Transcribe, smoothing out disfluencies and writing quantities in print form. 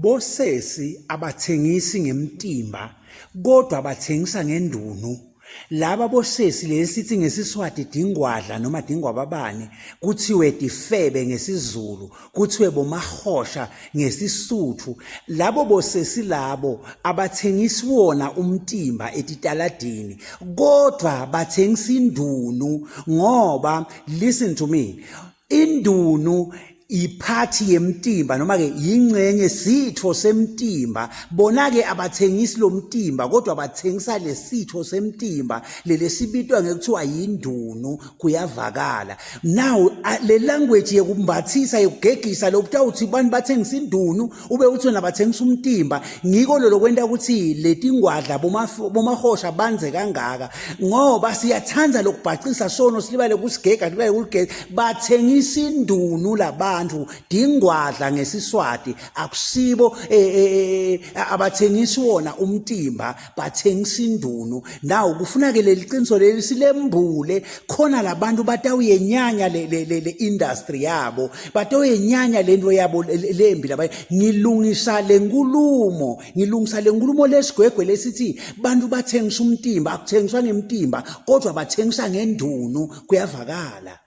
Bosesi abathengisi ngemtimba kodwa bathengisa ngendunu. Laba bosesi lesithi ngesiswati dingwadla noma dingwababane, kuthiwe difebe ngesizulu, kuthiwe bomahosha ngesisuthu. Labo bosesi labo abathengisi wona umtimba etitaladini kodwa bathengisa indunu ngoba, listen to me, indunu iphathi yemtimba noma ke ingcenye sitho semtimba. Bona ke abathengisi lo mtimba kodwa bathengisa lesitho semtimba lelesibitwa ngekuthiwa yindunu, kuyavakala. Now le language yekumbathisa yokugegisa lokuthiwa uthi bani bathengisa indunu ube uthi wena bathengisa umtimba, ngiko lo kwenta ukuthi letingwadla bomahosha banze kangaka ngoba siyathanda lokubhacisa sono silibale kusigega libale kuligega. Bathengisa indunu laba dingwadla ngesiswati, akusibo abathengisi wona umtimba, bathengisa indunu. Naw kufuna ke leli qiniso leli silembule khona labantu batawuyenyanya le industry yabo, batawuyenyanya lento yabo lembi laba. Ngilungisa lenkulumo lesigwegwe lesithi bantu bathengisa umtimba, akuthengiswa ngemtimba kodwa bathengisa ngendunu, kuyavakala.